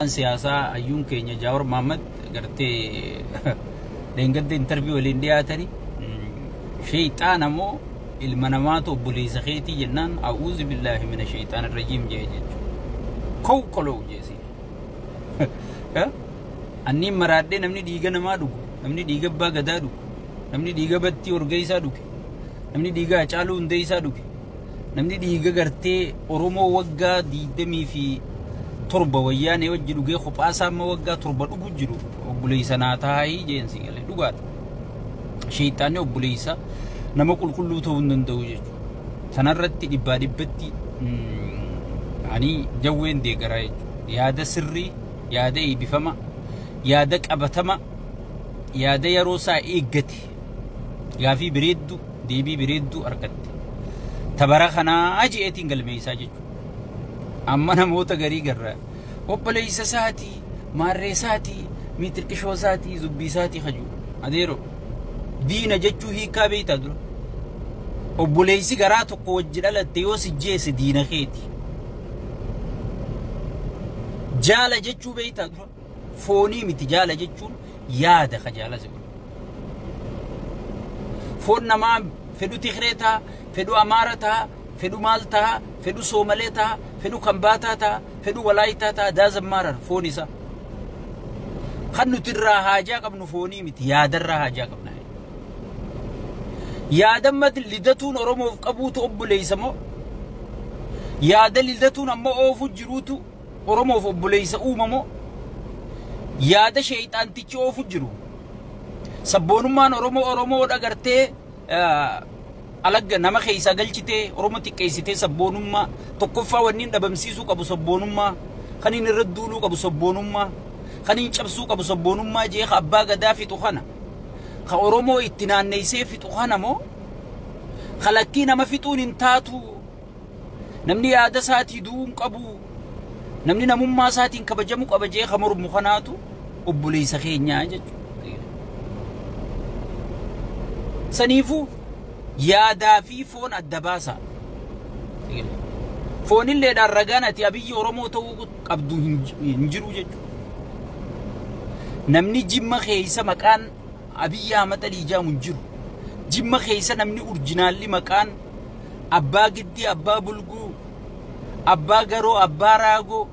Siyaasaa hayyuun keenya Jaawar Mohaammed gartee dheengadda interview waliin dhiyaatanii sheeyxaana moo ilma namaatu obboleessa keetii jennaan a'uuzu billaahi mina sheeyxaan rajiim jee jechuudha. Kow koloo jeesi. Anniin maraadhee namni dhiiga namaa dhugu, namni dhiiga abbaa gadaa dhugu, namni dhiiga battii orgeessaa dhuge, namni dhiiga Hacaaluu Hundeessaa dhuge, namni dhiiga gartee Oromoo waggaa 27 wayyaanee wajji dhugee kophaa isaa amma waggaa 7 dhugu jiru obboleessa naa taa'ii jeensi galee dhugaadha. Sheeyxaanni obboleessa nama qulqulluu ta'uu hin danda'u jechuudha. Sanarratti dhibbaa dhibbatti ani jawween deeggaraa jechuudha. Yaada sirrii, yaada eebbifama, yaada qabatama, yaada yeroo isaa eeggate gaafii bareedduu deebii bareedduu argatte. Tabara kanaa je'eetiin galmeessaa jechuudha. Amma namoota garii garra obboleessa isaatii, maarree isaatii, miitirqishoo isaatii, zubbii isaatii kaju. Adeero diina jechuu hiikaa beektaa dura. Obboleessi garaa tokko wajji dhalatte yoo si jeesse diina keeti. Jaala jechuu beektaa dura. Foonii miti jaala jechuun yaada ka jaala si godhu. Foon namaa fedhu Tigree ta'a, fedhu Amaara ta'a, fedhu maal ta'a, fedhu Soomalee ta'a, fedhu Kambaataa ta'a, fedhu Walaayitaa ta'a, doesn't matter foon isaa. Kan nuti irraa haajaa qabnu foonii miti, yaadarraa haajaa qabna. Yaada mati lidatuun Oromoof qabuutu obboleessa moo? Yaada lidatuun ammoo oofu jiruutu Oromoof obboleessa uumamoo? Yaada sheeyxaantichi oofu jiru. Sabboonummaan Oromoo Oromoodha gartee alagga nama keessaa galchitee Oromoo xiqqeessitee sabboonummaa tokkoffaa wanni hin dhabamsiisuu qabu sabboonummaa kan inni irra duuluu qabu sabboonummaa kan inni cabsuu qabu sabboonummaa jee ka abbaa gadaa fixu kana ka Oromoo itti naanneessee fixu kana moo kalakkii nama fixuun hin taatu namni yaada isaatii du'uu hin qabu namni namummaa isaatiin kabajamu qaba jee ka mormu kanaatu obboleessa keenyaa jechuudha. Saniifuu yaadaa fi foon adda baasa. Foonilleedhaan ragaan ati abiyyi Oromoo ta'uu qabdu hin jiru jechuudha. Namni Jimma keessa maqaan Abiyyi Ahmad Alii jedhamu hin jiru. Jimma keessa namni urjinaalli maqaan Abbaa Giddii, Abbaa Bulguu, Abbaa Garoo, Abbaa Raagoo,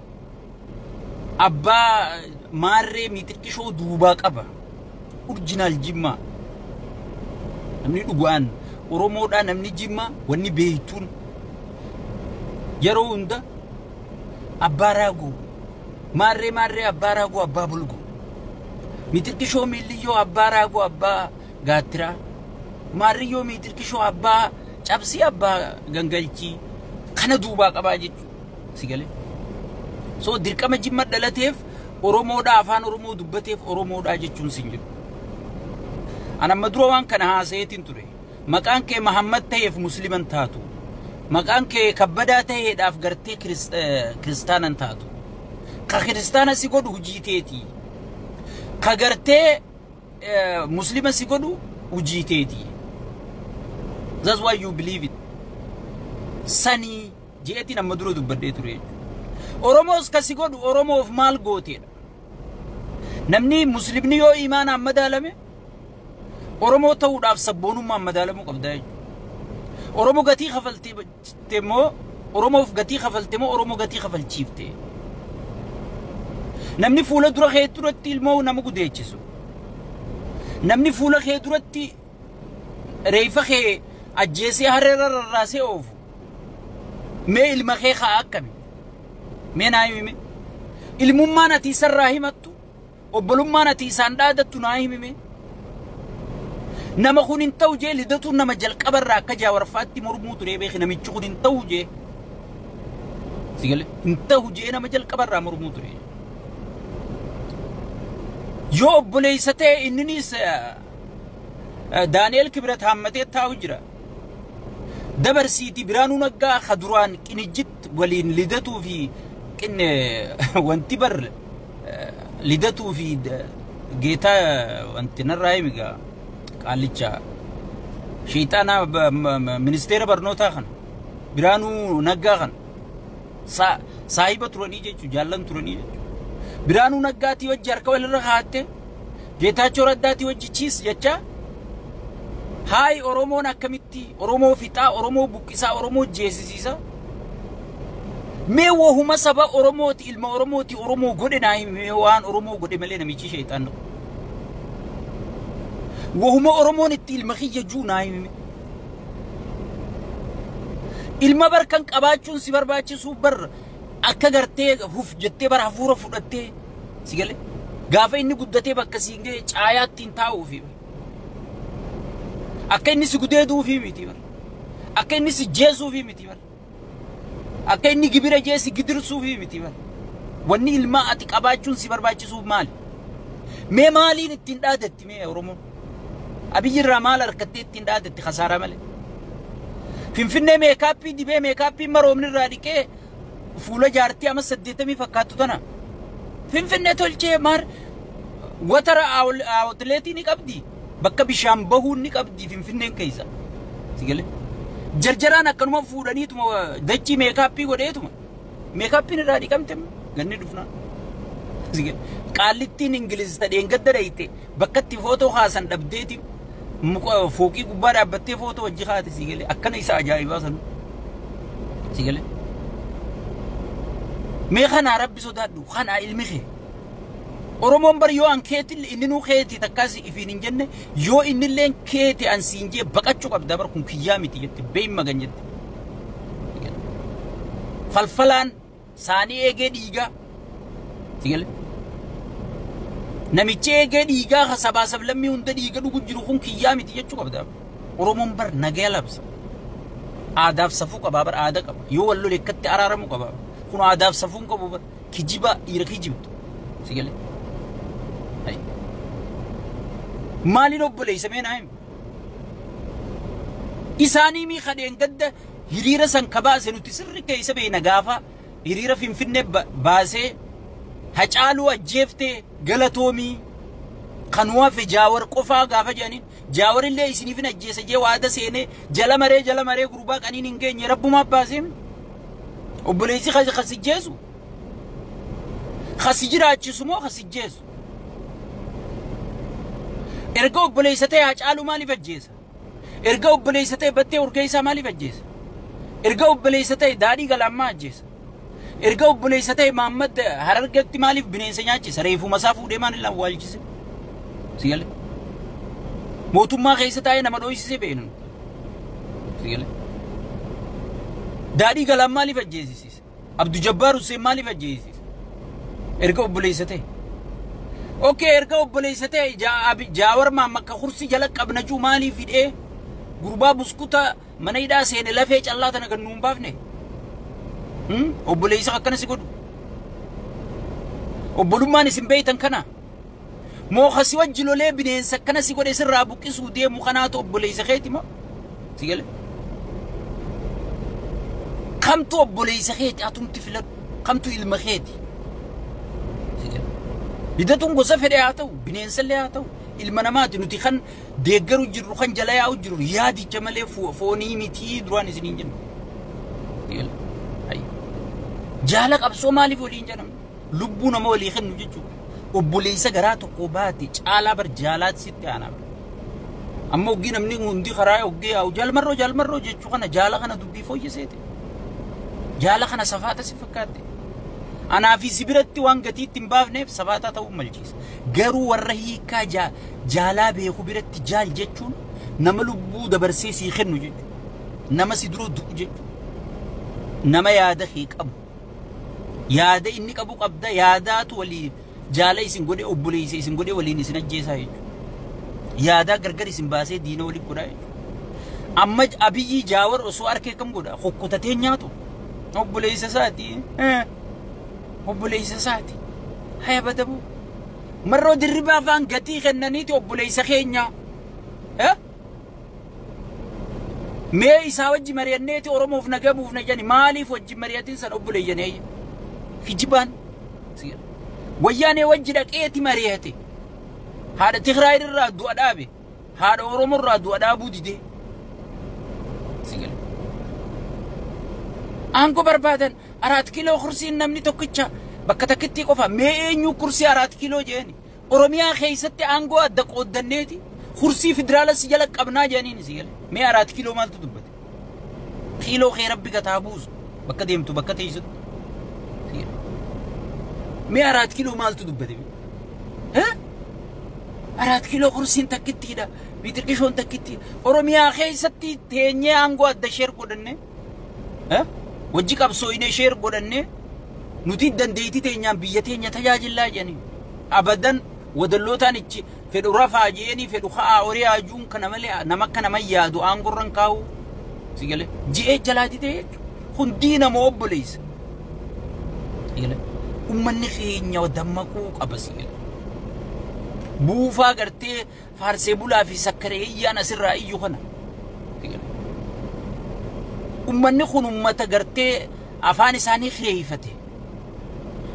Abbaa Maarree Mixiqqishoo duubaa qaba. Urjinaal Jimmaa. Namni dhugaan Oromoodhaa namni Jimmaa wanni beektuun yeroo hunda Abbaa Raagoo, Maarree Maarree Abbaa Raagoo, Abbaa Bulguu, Mixiqqishoo Miilliyyoo Abbaa Raagoo, Abbaa Gaattiraa, Maarriyyoo Mixiqqishoo Abbaa Cabsii, Abbaa Gangalchii kana duubaa qabaa jechuudha. Si galee? So dirqama Jimma dhalateef Oromoodhaa afaan Oromoo dubbateef Oromoodhaa jechuun sin jiru. An amma dura waan kana haasa'eetiin ture. Maqaan kee Mahammad ta'eef Musliman taatu. Maqaan kee Kabbadaa ta'eedhaaf gartee kiristaanan taatu. Ka kiristaana si godhu hojii teetii. Ka gartee Muslima si godhu hojii teetii. That's why you believe it. Sanii je'eetiin amma dura dubbadhee ture jechuudha. Oromoos ka si godhu Oromoof maal gooteedha. Namni Muslimni yoo imaanaan madaalame Oromoo ta'uudhaaf sabboonummaan madaalamuu qabda jechuudha. Oromoo gatii kafaltee moo Oromoof gatii kafalte moo Oromoo gatii kafalchiifte? Namni fuula dura kee duratti ilmoo nama gudeechisu. Namni fuula kee duratti reeffa kee ajjeesee harreerra rarraasee oofu. Mee ilma kee haa akkami? Mee naa himi. Ilmummaan ati isarraa himattu, obbolummaan ati isaan dhaadattu naa himi. Nama kun hin ta'u jee lidatuun nama jalqabarraa akka jaawarfaatti mormuu ture beeki namichi kun hin ta'u jee. Sigale hin ta'u jee nama jalqabarraa mormuu ture. Yoo obboleessa ta'e inninis Daani'el Kibret haammatee taa'u jira. Dabarsiiti Biraanuu Naggaa ka duraan qinijjit waliin lidatuu fi qinne wanti bar lidatuu fi geetaa wanti narraa himi gaa qaallicha sheexaanaa ministeera barnootaa kana Biraanuu Naggaa kana saahiba turanii jechuudha jaallan turanii jechuudha. Biraanuu Naggaatii wajji harka walirra kaatte, Geetaachoo Raddaatii wajji chiis jecha. Haay, Oromoon akkamitti Oromoo fixaa, Oromoo buqqisaa, Oromoo jeesisiisa? Mee wahuma saba Oromooti, ilma Oromooti Oromoo godhe naa himi. Waan Oromoo godhe malee namichi sheexaan wahuma Oromoon itti ilma kiyya juu naa himi. Ilma bar kan qabaachuun si barbaachisu bar akka gartee huf jettee bara hafuura fudhattee si galee gaafa inni guddatee bakka siin ga'e caayaa ittiin taa'uufi, akka inni si gudeeduufi miti bar, akka inni si jeesuufi miti bar, akka inni gibira jee si gidirsuufi miti bar. Wanni ilmaa ati qabaachuun si barbaachisuuf maali? Mee maaliin ittiin dhaadatti? Mee Oromoon Abiyyi irraa maal harkattee ittiin dhaadatti? Khasaaraa malee. Finfinnee makeup dibee, makeup maroomni irraa dhiqee, fuula jaartii amma 80 fakkaattu tana Finfinnee tolchee. Maar watara outlet ni qabdi, bakka bishaan bahuun ni qabdi Finfinneen keessa. Si galee jarjaraan akkanuma fuudhaniituma dachii makeup godheetuma makeupiin irraa dhiqamte ganni dhufnaa. Qaallittiin Ingiliz tadheen gadda dhayite bakka itti footoo kaasan dhabdeeti fooqii gubbaa dhaabbattee footoo wajji kaate. Si galee akkana isa ajaa'ibaa sanu. Si galee. Mee kanaa Rabbi sodaadhu, kanaa ilmi kee. Oromoon bar yoo an keeti, inni nuu keeti takkaas ifiin hin jenne, yoo innilleen keeti an siin jee baqachuu qabda bar, kun kiyyaa miti jette beeyma magan jette. Falfalaan saanii eegee dhiigaa. Si galee. Namichi eegee dhiigaa sabaa sablammii hunda dhiiga dhugu jiru kun kiyyaa miti jechuu qabda. Oromoon bar nagaya labsa. Aadaaf safuu qabaa bar, aadaa qaba. Yoo wal lole akkatti araaramuu qaba. Kun aadaaf safuun qabu bar, kijiba dhiira kijibtu. Si galee. Maaliin obboleessa mee naa himi? Isaanii mii kadheen gadda hiriira san kabaase nuti sirri keessa beekna, gaafa hiriira Finfinnee baasee Hacaaluu ajjeeftee galatoomii kan hafe Jaawar qofaa gaafa jedhaniin, Jaawar illee isiniifin ajjeesa jee waada seenee jala maree gurbaa qaniin hin geenye rabbumaa baasee. Obboleessi kasi jeesu kasi jiraachisu moo kasi jeesu? Erga obboleessa ta'e Hacaaluu maaliif ajjeesa? Erga obboleessa ta'e Battee Urgeessaa maaliif ajjeesa? Erga obboleessa ta'e Daadhii Galaammaa ajjeesa? Erga obboleessa ta'e Maammad Harargetti maaliif bineensa nyaachisa? Reefuma isaa fuudhee maaliif awwaalchise? Si galee? Mootummaa keessa taa'ee nama dho'isisee beenu. Si galee? Daadhii Galaan maaliif ajjeesisiise? Abdu Jabbaar Hussein maaliif ajjeesisiise? Erga obboleessa ta'e. Okay, erga obboleessa ta'e Jaawar Maammakka kursii jala qabna juu maaliif hidhee gurbaa buskuta mana hidhaa seene lafee callaa tana kan nuun baafne? Obboleessa akkana si godhu. Obbolummaan isin beeytan kana. Moo kasi wajji lolee bineensa akkana si godhe sirraa buqqisuu deemu kanaatu obboleessa keeti moo? Si galee? Kamtu obboleessa keeti atumti filadhu? Kamtu ilma keeti? Si galee? Lidatuun gosa fedhe haa ta'u, bineensallee haa ta'u, ilma namaati. Nuti kan deeggaru jirru, kan jala yaa'u jirru yaadicha malee foonii mitii duraan isiniin jennu. Si galee? Jaala qabsoo maaliif waliin jedhamna? Lubbuu nama walii kennu jechuudha. Obboleessa garaa tokko baate caalaa bar jaalaatti sitti aanaa bar. Amma oggii namni hundi karaa oggii yaa'u jaalmarroo jaalmarroo jechuu kana, jaala kana dubbii fooyyeseete. Jaala kana safaata si fakkaatte. Anaa fi si biratti waan gatii itti hin baafneef safaataa ta'uu malchiisa. Garuu warra hiikaa jaalaa beeku biratti jaal jechuun nama lubbuu dabarsee sii kennu jechuudha. Nama si dura du'u jechuudha. Nama yaada kee qabu. Yaada inni qabu qabda, yaadaatu walii jaala isin godhee, obboleessa isin godhee waliin isin ajjeesaa jechuudha. Yaadaa gargar isin baasee diina waliin godhaa jechuudha. Amma Abiyyi Jaawar osoo harkee kam godha? Hokkotatee nyaatu. Obboleessa isaati. Obboleessa isaati. Haya badabu. Marroo Dirribaa afaan gatii kennaniiti obboleessa keenya. Mee isaa wajji mari'anneeti Oromoof nagaa buufna jedhani, maaliif wajji mari'atin san obboleeyyanee? Kijibaan. Wayyaanee wajji dhaqeeti mari'ate. Haadha Tigraay irraa du'a dhaabe. Haadha Oromoo irraa du'a dhaabuu didee. Aangoo barbaadan Araat Kiiloo kursiin namni tokkicha Bakka takkitti qofa mee eenyu kursii 4 kiiloo jeeni. Oromiyaa keessatti aangoo adda qooddanneeti kursii federaalas jala qabnaa jedhaniin si gale. Mee 4 kiiloo maaltu dubbate? Kiiloo kee rabbi gataa buusu bakka deemtu bakka teessutti. Mee 4 kiiloo maaltu dubbate? 4 kiiloo kursiin takkittiidha. Bitirqishoon takkitti. Oromiyaa keessatti teenyee aangoo adda sheer godhanne. Wajji qabsooyinee sheer godhanne nuti dandeettii teenyaan biyya teenya tajaajilaa jedhanii. Abadan wadallootaan ichi fedhu rafaa jeeni fedhu ka'aa horii ajuun kana malee nama akka nama yaadu aangorran kaa'u. Si galee ji'ee jalaati ta'e jechuudha. Hundii nama obboleessa. Si galee uummanni keenya dammaquu qaba si galee. Buufaa gartee faarsee bulaa fi sakkareeyyaan asirraa iyyuu kana. Si galee uummanni kun uummata gartee afaan isaanii kireeffate.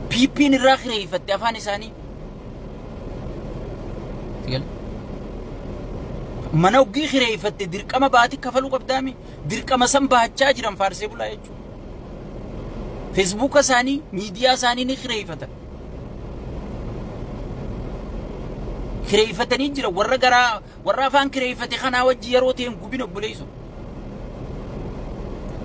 Piippiin irraa kireeffatte afaan isaanii. Mana oggii kireeffatte dirqama baatii kafaluu qabdaami. Dirqama san baachaa jiran faarsee bulaa jechuudha. Feesbuuka isaanii, miidiyaa isaanii ni kireeffatan. Kireeffatanii jira warra garaa warra afaan kireeffate kanaa wajji yeroo ta'een gubin obboleessu.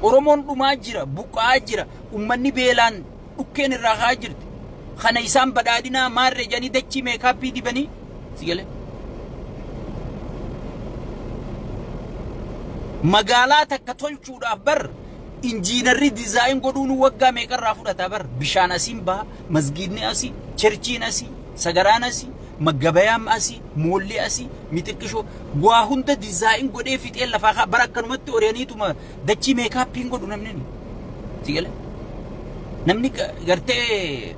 Oromoon dhumaa jira, buqqa'aa jira, uummanni beelaan dhukkeen irraa ka'aa jirti. Kana isaan badhaadhinaa maarree jedhanii dachii meekaappii dibanii si galee. Magaalaa takka tolchuudhaaf bar injiinarri dizaayin godhuun waggaa meeqarraa fudhata bar bishaan asiin baha, masgiidni asii, cherchiin asii, sagaraan asii, maggabayaan asii, moolli asii, mixiqqishoo waa hunda dizaayin godhee fixee lafaa bar akkanumatti ori'aniituma dachii meekaappiin godhu namni si galee. Namni gartee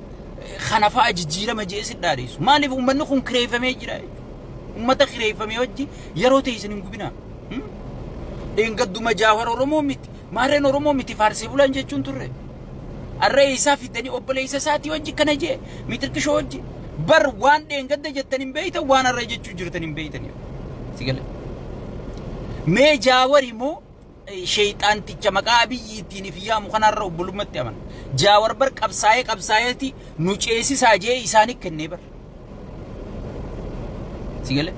kana fa'a jijjiirama jee si dhaadheessu. Maaliif uummanni kun kireeffamee jira jechuudha. Uummata kireeffamee wajji yeroo ta'e isin hin gubinaa. Dheengadduma Jaawar Oromoo miti. Maarreen Oromoo miti faarsee bulan jechuun turre. Arree isaa fidanii obboleessa isaatii wajji kana jee mitirqishoo wajji. Bar waan dheengadda jettan hin beeytan waan arree jechuu jirtan hin beeytan. Si galee. Mee Jaawar immoo sheexaanticha maqaa Abiyyi ittiin if yaamu kanarra obbolummaatti amana. Jaawar bar qabsaa'ee qabsaa'eeti nu ceesisaa jee isaanii kennee bar. Si galee.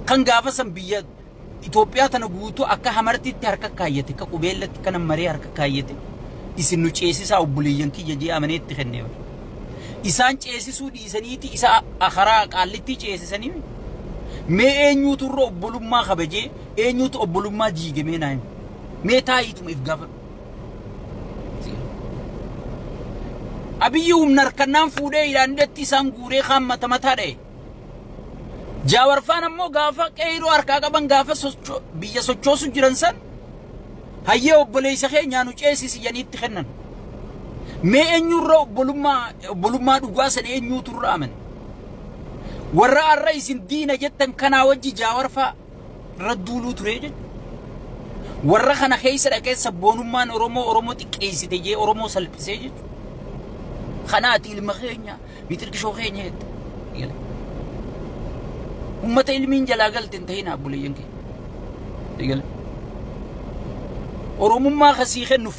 Kan gaafa san biyya Itoophiyaa tana guutuu akka hamartiitti harka kaayyate akka qubeellatti kana maree harka kaayyate isin nu ceesisaa obboleeyyan kiyya jee amanee itti kennee bar. Isaan ceesisuu dhiisaniiti isa karaa qaallitti ceesisanii mee eenyuutu irra obbolummaa kabajee eenyuutu obbolummaa diige mee naa himi. Mee taa'iituma if gaafadhu. Abiyyi humna harkannaan fuudhee hidhaanidatti isaan guuree kaan mata mataa dha'e. Jaawarfaan ammoo gaafa qeeroo harkaa qaban gaafa biyya sochoosu jiran san hayyee obboleessa keenyaa nu ceesisi jedhanii itti kennan. Mee eenyurra obbolummaa dhugaa san eenyuutu irra amane? Warra arra isin diina jettan kanaa wajji Jaawarfaa irra duuluu ture jechuudha. Warra kana keessa dhaqee sabboonummaan Oromoo Oromoo xiqqeessite jee Oromoo salphisee jechuudha. Kanaati ilma keenya mitirqishoo keenya jette. Uummata ilmiin jalaa galte hin ta'in abboleeyyan keenya. Oromummaa kasii kennu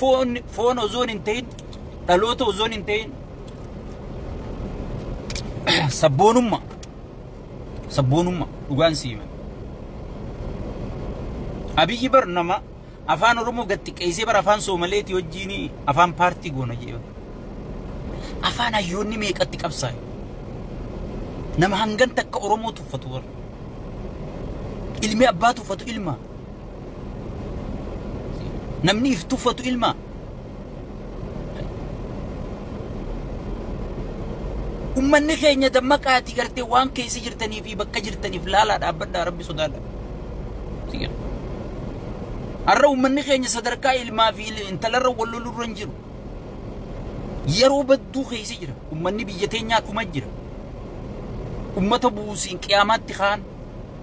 foon osoon hin ta'in dhaloota osoon hin ta'in sabboonummaa sabboonummaa dhugaan sii himan. Abiyyi bar nama afaan Oromoo gad xiqqeessee bar afaan Soomaleeti wajjin afaan paartii goona jee. Afaan hayyoonni meeqatti qabsaa'e. Nama hangan takka Oromoo tuffatu bar. Ilmi abbaa tuffatu ilma. Namni if tuffatu ilma. Uummanni keenya dammaqaatii gartee waan keessa jirtanii fi bakka jirtaniif laalaa dhaabbadhaa rabbi sodaadha. Har'a uummanni keenya sadarkaa ilmaa fi intalarra wal lolurra hin jiru. Yeroo badduu keessa jira. Uummanni biyya teenyaa dhuma jira. Uummata buusiin qiyaamaatti kaan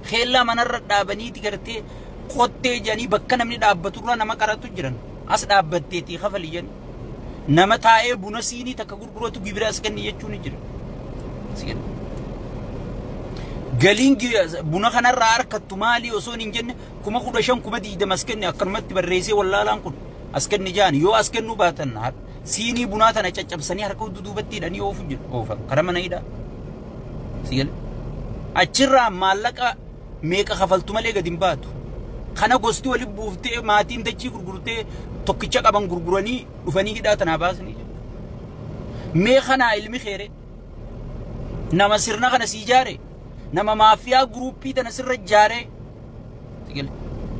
keellaa manarra dhaabaniiti gartee qottee jedhanii bakka namni dhaabbaturra nama qaratu jiran. As dhaabbatteetii kafali jedhanii. Nama taa'ee buna siinii takka gurguratu gibira as kenni jechuun ni jira. Galiin buna kanarraa harkattu maali osoo hin jenne 15,000 20,000 as kenni akkanumatti barreessee wallaalaan kun as kenni jaan yoo as kennuu baatan Siinii bunaa tana caccabsanii harka duubatti hidhanii oofu jiru. Oofan karaa mana hidhaa. Sigale. Achirraa maallaqa meeqa kafaltu malee gadi hin baatu. Kana gosti waliin buuftee maatiin dachii gurgurtee tokkicha qaban gurguranii dhufanii hidhaa tanaa baasanii jiru. Mee kanaa ilmi xeere nama sirna kana si ijaare nama maafiyaa guruppii tana sirra ijaare sigale.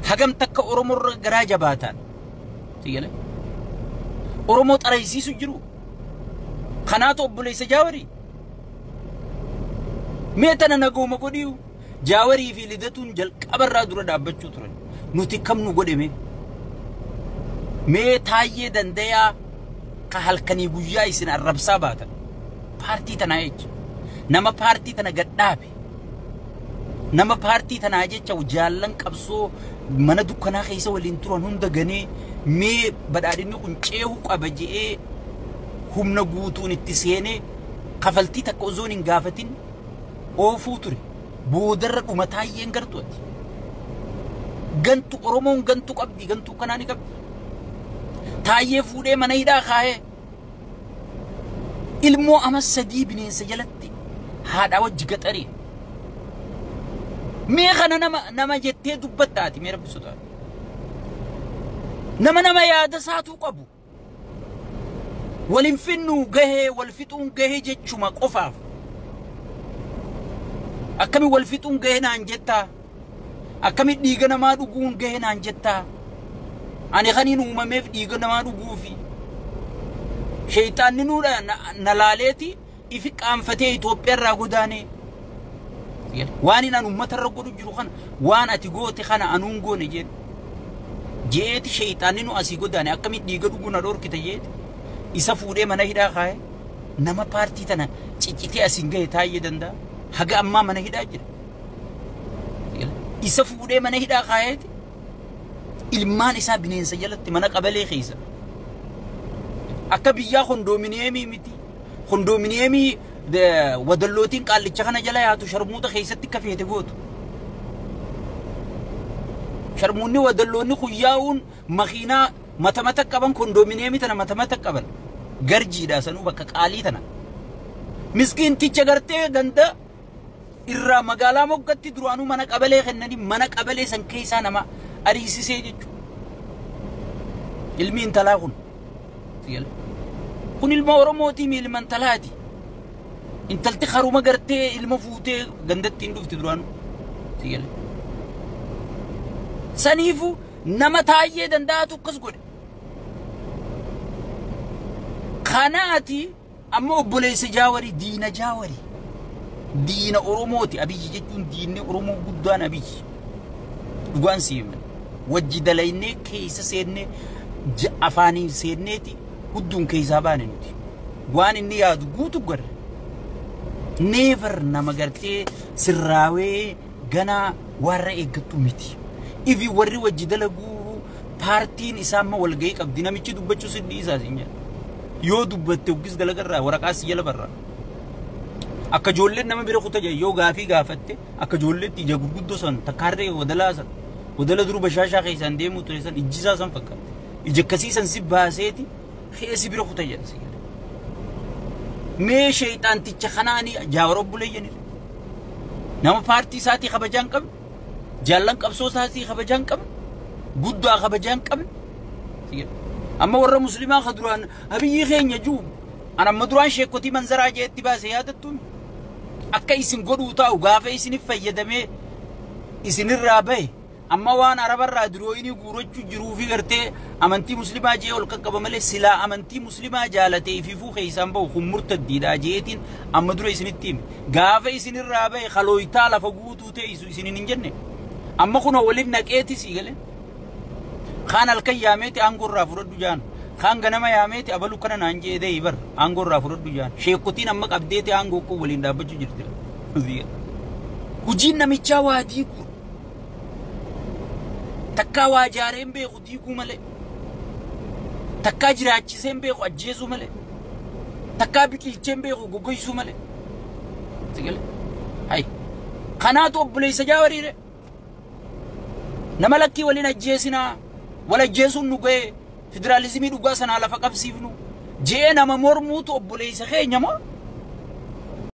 Hagam takka Oromoorra garaa jabaataan sigale. Oromoo xaraysiisu jiru. Kanaatu obboleessa Jaawarii. Mee tana nagooma godhiyu Jaawarii fi Lidatuun jalqabarraa dura dhaabbachuu turan. Nuti kam nu godheme? Mee Taayyee Dandayaa ka halkanii guyyaa isin arrabsaa baatan. Paartii tanaa jecha. Nama paartii tana gadhaabe. Nama paartii tanaa jecha jaallan qabsoo mana dukkanaa keessa waliin turan hunda ganee mee badhaadhinni kun ceehuu qaba je'ee humna guutuun itti seenee kafaltii takka osoo hin gaafatin oofuu ture. Boodarra dhuma Taayyeen gartuu ati. Gantu Oromoon gantu qabdi, gantuu kanaa ni qabdi. Taayyee fuudhee mana hidhaa kaa'ee ilmoo ama 3 bineensa jalatti haadha wajji gaxaree. Mee kana nama jettee dubbatta ati mee rabbi sodaadhu. Nama nama yaada isaatuu qabu. Waliin finnuu gahee wal fixuun gahee jechuma qofaaf. Akkami wal fixuun gahee naan jettaa? Akkami dhiiga namaa dhuguun gahee naan jettaa? Ani kaniin uumameef dhiiga namaa dhuguufi. Sheeyxaanni nuudha na laaleeti ifi qaanfatee Itoophiyaa irraa godaanee. Waan inni an uummata irra godhu jiru kana waan ati goote kana anuun goone jedhu. Jeeti sheeyxaanni nu asii godaane akkami dhiiga dhuguu na dhorkite jeeti. Isa fuudhee mana hidhaa kaa'e nama paartii tana ciccitee asiin gahe Taayyee Danda'a. Haga ammaa mana hidhaa jira. Isa fuudhee mana hidhaa kaa'eeti. Ilmaan isaa bineensa jalatti mana qabalee keessa. Akka biyyaa kondoominiyeemii miti. Kondoominiyeemii wadallootiin qaallicha kana jala yaatu sharmuuta keessatti akka feete gootu. Sharmuunni wadalloonni kuyyaa'uun makiinaa mata mata qaban kondoominiyeemii tana mata mata qaban. Garjiidha sanuu bakka qaalii tana. Miskiinticha gartee ganda irraa magaalaa moggatti duraanuu mana qabalee kennanii mana qabalee san keessaa nama ariisisee jechuudha. Ilmi intalaa kun. Kun ilma Oromootii mi ilma intalaati. Intalti haruma gartee ilma fuutee gandatti hin dhufti duraanuu. Saniifuu nama Taayyee Danda'atu akkas godhe. Kanaati amma obboleessa Jaawarii diina Jaawarii. Diina Oromooti Abiyyi jechuun diinni Oromoo guddaan Abiyyi. Dhugaan si himan. Wajji dalaynee keessa seennee afaaniin seenneeti hudduun keessaa baane nuti. Waan inni yaadu guutu garre. Neefer nama gartee sirraawee ganaa warra eeggattu miti. Ifi warri wajji dalaguu paartiin isaa amma walgahii qabdi namichi dubbachuu si dhiisaa siin jedha. Yoo dubbatte hoggis dalagarraa waraqaa si jala barraa. Akka ijoolleen nama bira kuta yoo gaafii gaafatte akka ijoolleetti ija gurguddoo san takkaarree wadalaa san wadala duru bashaashaa keessaan deemuu ture san ijjisaa san fakkaate. Ija akkasii san si baaseeti keessi bira kuta jedha si jedha. Mee sheexaanticha kanaanii Jaawar obboleeyyanidha. Nama paartii isaatii kabajaa hin qabne, jaallan qabsoo isaatii kabajaa hin qabne, guddaa kabajaa hin qabne. Amma warra musliimaa ka duraan Abiyyi keenya jiru an amma duraan sheekotii manzaraa jeetti baase yaadattuun akka isin godhuu taa'u gaafa isiniif fayyadamee isinirraa bahe amma waan arabarraa dirooyinii guurachuu jiruu fi gartee amantii musliimaa jee ol qaqqaba malee silaa amantii musliimaa jaalatee ififuu keessaan bahu kun murtaddiidha jeetiin amma dura isinitti hime gaafa isinirraa bahe kalooyitaa lafa guutuu teessu isinin hin jenne amma kun waliin naqeeti sii galee. Kaan halkan yaameeti aangoo irraa fudhadhu jaan. Kaan ganama yaameeti abalu kana naan jee deeyi bar aangoo irraa fudhadhu jaan. Sheekotiin amma qabdeeti aangoo kun waliin dhaabbachuu jirti. Hojiin namichaa waa diiguu. Takkaa waa ijaareen beeku diiguu malee. Takkaa jiraachiseen beeku ajjeesuu malee. Takkaa biqilcheen beeku goggoysuu malee. Hai. Kanaatu obboleessa Jaawariire. Nama lakkii waliin ajjeesinaa. Wal ajjeesuun nu ga'e federaalizimii dhugaa sanaa lafa qabsiifnu. Jee nama mormuutu obboleessa keenya moo?